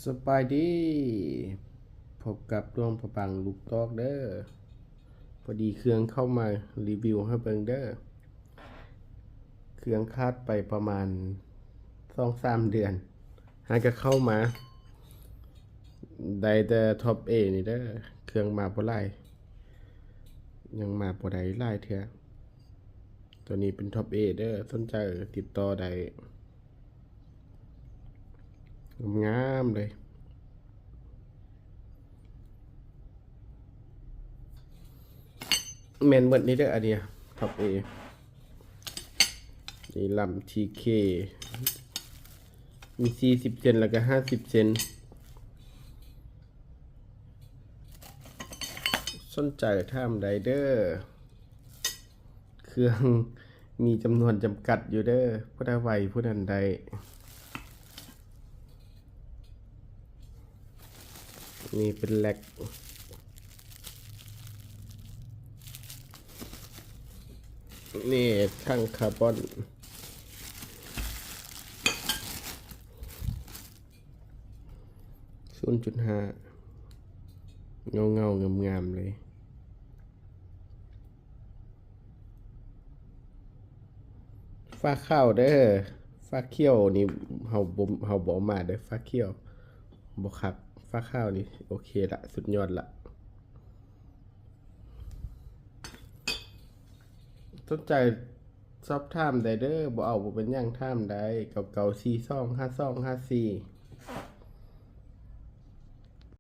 ສະບາຍດີ ພົບກັບດວງພະບັງລູກຕອກເດີ້. ພໍດີເຄື່ອງເຂົ້າມາ ຣີວິວໃຫ້ເບິ່ງເດີ້. ເຄື່ອງຂາດໄປປະມານສອງສາມເດືອນ ຫາກະເຂົ້າມາ ໄດ້ແຕ່ທັອບເອນີ້ເດີ້. ເຄື່ອງມາບໍ່ຫຼາຍ ຍັງມາບໍ່ໄດ້ຫຼາຍເທື່ອ. ໂຕນີ້ເປັນທັອບເອເດີ້ ສົນໃຈຕິດຕໍ່ໄດ້. ງາມໆເລີຍ ແມ່ນໝົດນີ້ເດີ້. ອັນເນີ້ຍທັອບເອ ນີ້ລຳທີເຄ ມີສີ່ສິບເຊັນ ແລ້ວກະຫ້າສິບເຊັນ. ສົນໃຈຖາມໄດ້ເດີ້. ເຄື່ອງມີຈຳນວນຈຳກັດຢູ່ເດີ້ ຜູ້ໃດໄວຜູ້ນັ້ນໄດ້. ນີ້ເປັນແລັກ ນີ້ຖັງຄາບອນ ສູນຈຸດຫ້າ ເງົາໆງາມໆເລີຍ. ຝາຂາວເດີ້ ຝາຂຽວນີ້ເຮົາບໍ່ ເຮົາບໍ່ເອົາມາເດີ້. ຝາຂຽວບໍ່ຄັກ ຝາຂາວນີ້ໂອເຄລະ ສຸດຍອດລະ. ສົນໃຈສອບຖາມໄດ້ເດີ້ ບໍ່ເອົາບໍ່ເປັນຫຍັງ ຖາມໄດ້ ເກົ້າເກົ້າສີ່ສອງຫ້າສອງຫ້າສີ່.